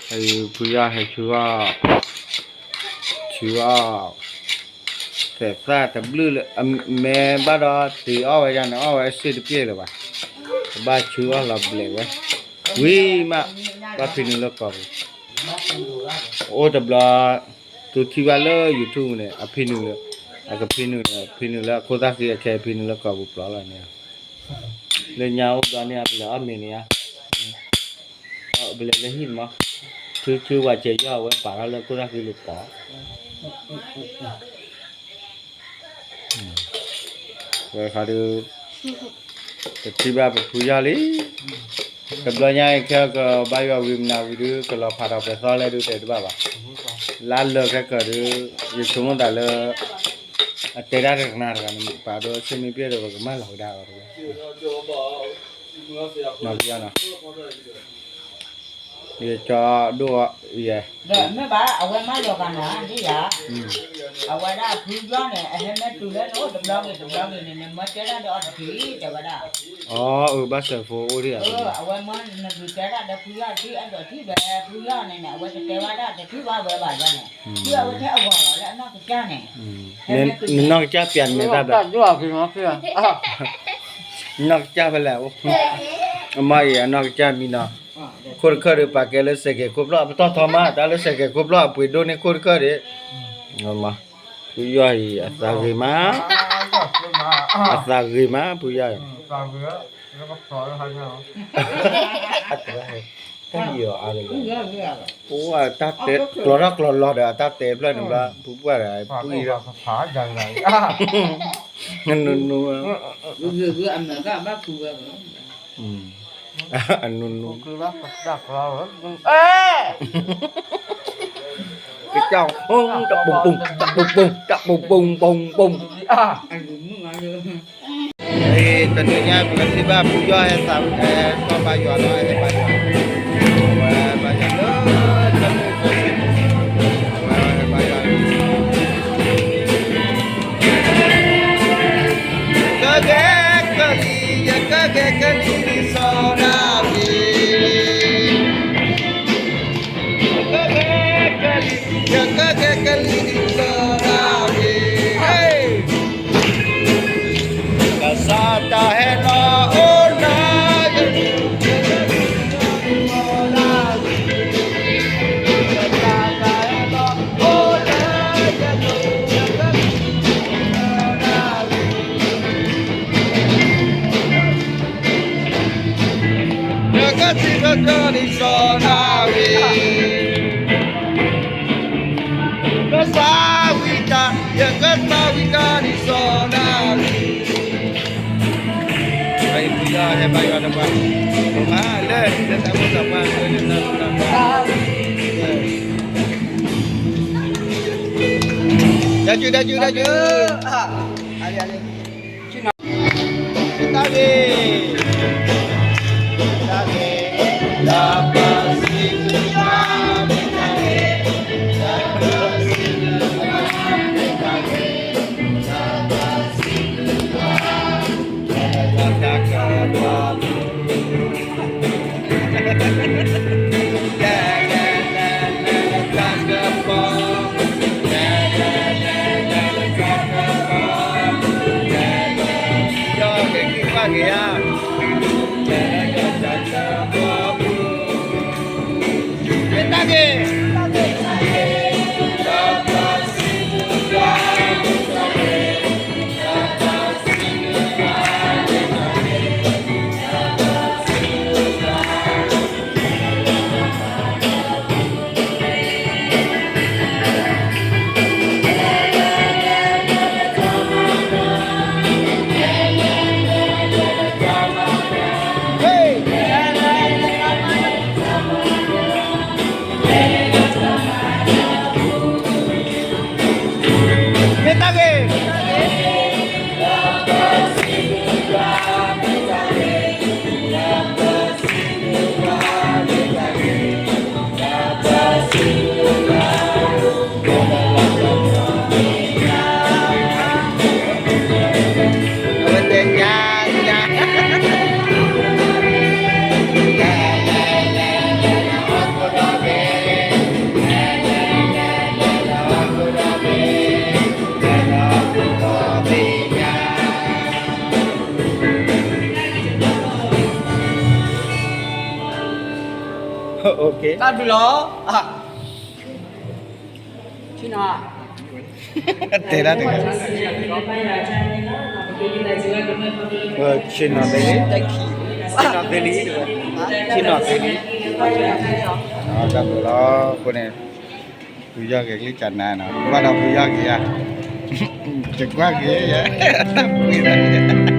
ဖုယီၢ်ဟဲဆူအီၣ်, ဆူအီၣ်, သဲးသၣ်တဘျုးလၢ အမဲဘၣ်ဒီး တ့အီၣ်ဝဲယါန့ၣ် အီၣ်ဝဲစ့ၢ်တပျဲၢ်လၢၤဘၣ်, ကဘၣ်ဆူအီၣ်လီၤဘျဲးဝဲ, ဝံၤမး, ဘၣ်ဖံနုာ်လၢကီၢ်ပူၤ, အိၣ်တဘျီ, သုထံၣ်ဘၣ်လၢ YouTube န့ၣ် အဖံနုာ်လၢ, အကဖံနုာ်န့ၣ် ဖံနုာ်လၢအခိၣ်သၣ်ဃံအခဲ ဖံနုာ်လၢကီၢ်ပူၤပျီလီၤန့ၣ်, လၢညါအိၣ်ဘျီန့ၣ် အပလဲၤအီၣ်မ့ၤန့ၣ်ဧါ ပလဲၤလၢဟံၣ်မး, ဆူဆူဝဲစဲးယီၢ်အဝဲပာ်ထီၣ်လၢခိၣ်သၣ်ဃံလၢပီၤ, ဝဲခါဒုး, တထံၣ်ဘၣ်ပဖုယီၢ်လံ, တဘျီညါအံၤခဲကဘါယွၤဝံၤမနုၤဝံၤဒုး ကလီၤဖးထီၣ်ပှဲၤသီလဲၣ်ဒုးတဲတဘၣ်ဘၣ်, လါလၢာ်ခဲကၢၤဒုး, ယဆိကမိၣ်သးလၢ အတဲဒၣ်တကနၣ်တဂၤန့ၣ် ပာ်ဒိးဆ့မ့ၢ်ပျဲၢ်ဒီး ပကမၢလီၤကဒါအီၤတဝဲ, နီၢ်ပယီၤနီၤ, ယကၠီဒိၣ်အီၤ, ယဲ, မ့ၢ်ဘၣ် အဝဲမၢလီၤကနၤဒ်ယၤ, အဝဲဒၣ်ဖုယီၢ်န့ၣ် အဟဲမ့ၢ်တုၤလၢနအိၣ်တဘျီဂ့ၤတဘျီဂ့ၤန့ၣ် နမၢတဲဒၣ်ဒီးအီၤတထံၣ် တဲဝဲဒၣ်, အၢ ဘၣ်စဲးဖိအိၣ်ဒ်ယၤ, အဝဲမၢနဒုးတဲဒၣ်ဒီးဖုယီၢ်ထံၣ် အဲၣ်ဒိးထံၣ်ဝဲဖုယီၢ်န့ၣ်န့ၣ် အဝဲတတဲဝဲဒၣ်တထံၣ်ဘၣ်ဝဲဘၣ်ယၤန့ၣ်, ထံၣ်အဝဲထဲအဂီၢ်လီၤလၢအနီၢ်ကစၢ်န့ၣ်, နနီၢ်ကစၢ်ပျဲနမဲာ်တၢ်ဘျီ, နီၢ်ကစၢ်ဖဲလဲၣ်, အမ့ၢ်အံၤအနီၢ်ကစၢ်မံနီၤ, ခိၣ်တခၢၣ်ဒုးပာ်ကဲလၢစဲးကဲးခိၣ်ဖျီၣ် ပတီၢ်ထီမး တၢ်လၢစဲးကဲးခိၣ်ဖျီၣ်အပှ့ၤဒိၣ်န့ၢ်ခိၣ်တခၢၣ်ဒံး, ဖုယီၢ်အံၤအသးဂ့ၤမး, အသးဂ့ၤမး ဖုယီၢ်အံၤ, တၢ်ယံာ်အီၤအါလၢ, အိၣ်တၢ်တဲကျီထီၣ်ကျီလီၤဒီး အတၢ်တဲဖျၢၣ်န့ၣ်ဘျီ ဖုပှၢ်ဒီး ပှံၢ်ဒီး, နနူ, အနူနူ, ကစၢ်, တၢ်ပူၤပူၤ, တၢ်ပူၤပူၤ, တၢ်ပူၤပူၤ, ပူၤပူၤ, တနံၤညါပကထံၣ်ဘၣ်ဖုယီၢ်ဟဲသး, ဟဲကီၢ်ဘါယွၤလီၤ ဟဲဘါယွၤ, ဝဲဘါယွၤလၢ, ဝဲဘါယွၤ, ကဂဲၤကလံၤ, ယကဂဲၤကလံၤဒ်စီၤဒၤဝံး, ကဂဲၤကလံၤ, ယကဂဲၤကလံၤဒ်စီၤဒၤဝံး, ကစၢ်တၢ်ဟဲလီၤအိၣ်လၢယလိၤ, ကစၢ်တၢ်ဟဲလီၤအိၣ်လၢယလိၤ, ယကစံးထီၣ်ပတြၢၤဒ်စီၤဒၤဝံး, ကစၢ်ဝံတၢ်, ယကစၢ်ဝံတၢ်ဒ်စီၤဒၤဝံး, ဖုယီၢ်ဟဲဘါယွၤတပှၢ်, မၤလၢ, လၢတၢ်မိၣ်တၢ်ပှၢ်လၢ, တၢ်စု, တၢ်စု, တၢ်စု, တၢ်ဂ့ၤ, တၢ်ဂ့ၤ, တၢ်ဂ့ၤ, တၢ်ဂ့ၤ, တၢ်ဂ့ၤ, တၢ်ဂ့ၤ, တၢ်ဘျုးလီၤ. တဲဒၣ်တဂၤ, ဆ့ၣ်နီၤသ့လံ, ဆ့ၣ်နီၤသ့လံ, ဆ့ၣ်နီၤသ့လံ. တၢ်ဘျုးလီၤ. အဃိန့ၣ် ဖုယီၢ်ဂ့ၤကလံၤကနၤနီၤ, ဘၣ်ဒီးဖုယီၢ်ဂ့ၤဧါ, ယကွၢ်ဂ့ၤယဲ, တၢ်ဘျုးလီၤ.